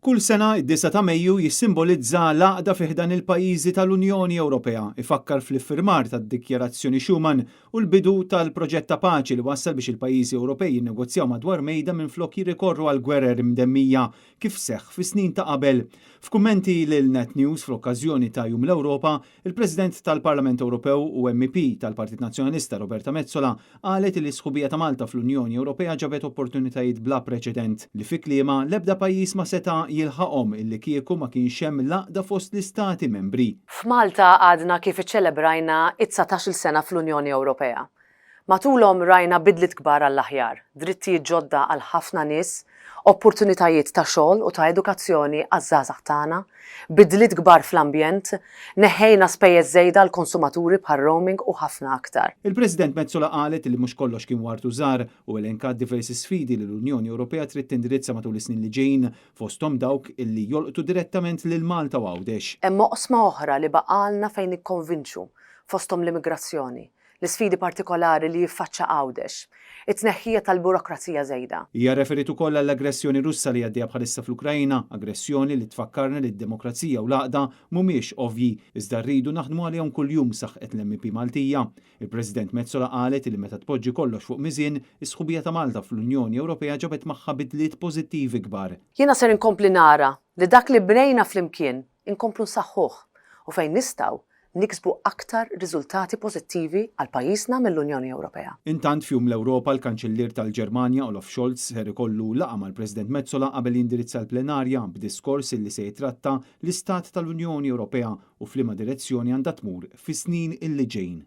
Kull sena, id-9 ta' Mejju jissimbolizza l-għaqda fi ħdan il-pajjiżi tal-Unjoni Ewropea, ifakkar fl-iffirmar tad-Dikjarazzjoni Schuman u l-bidu tal-proġett ta' paċi li wassal biex il-pajjiżi Ewropej jinnegozjaw madwar mejda minflok jirrikorru għal gwerer imdemmija kif seħħ fis-snin ta' qabel. F'kummenti lil Net News fl-okkażjoni ta' Jum l-Ewropa, il-President tal-Parlament Ewropew u MEP tal-Partit Nazzjonalista Roberta Metsola qalet li s-sħubija ta' Malta fl-Unjoni Ewropea ġabet opportunitajiet bla preċedent li fi kliemha l-ebda pajjiż ma seta' jilħaqhom illi kieku ma kienx hemm l-għaqda fost l-istati membri. F'Malta għadna kif iċċelebrajna id-dsatax-il sena fl-Unjoni Ewropea. Matulhom rajna bidliet kbar għall-aħjar, drittijiet ġodda għal ħafna nies, opportunitajiet ta' xogħol u ta' edukazzjoni għaż-żgħażagħ tagħna, bidliet kbar fl-ambjent, neħħejna spejjeż żejda għall-konsumaturi bħar-roaming u ħafna aktar. Il-President Metsola qalet li mhux kollox kien ward u żahar u elenkat diversi sfidi li l-Unjoni Ewropea trid tindirizza matul is-snin li ġejjin, fosthom dawk li jolqtu direttament lil Malta u Għawdex. Hemm oqsma oħra li baqgħalna fejn nikkonvinċu, fosthom l-immigrazzjoni, l-isfidi partikolari li jiffaċċa Għawdex, it-tneħħija tal-burokrazija żejda. Hija rreferiet ukoll għall-aggressjoni Russa li għaddejja bħalissa fl-Ukraina, aggressjoni li tfakkarna li d-demokrazija u l-għaqda mhumiex ovvji, iżda rridu naħdmu għalihom kuljum, saħqet l-MEP Maltija. Il-President Metsola qalet li meta tpoġġi kollox fuq miżien, is-sħubija ta' Malta fl-Unjoni Ewropea ġabet magħha bidliet pożittivi kbar. Jiena ser inkompli nara li dak li bnejna flimkien inkomplu nsaħħuh u fejn nistgħu, niksbu aktar riżultati pożittivi għal pajjiżna mill-Unjoni Ewropea. Intant f'Jum l-Ewropa l-Kanċillier tal-Ġermanja Olaf Scholz ser ikollu laqgħa mal-President Metsola qabel jindirizza l-plenarja b'diskors illi se jitratta l-istat tal-Unjoni Ewropea u f'liema direzzjoni għandha tmur fis-snin illi ġejjin.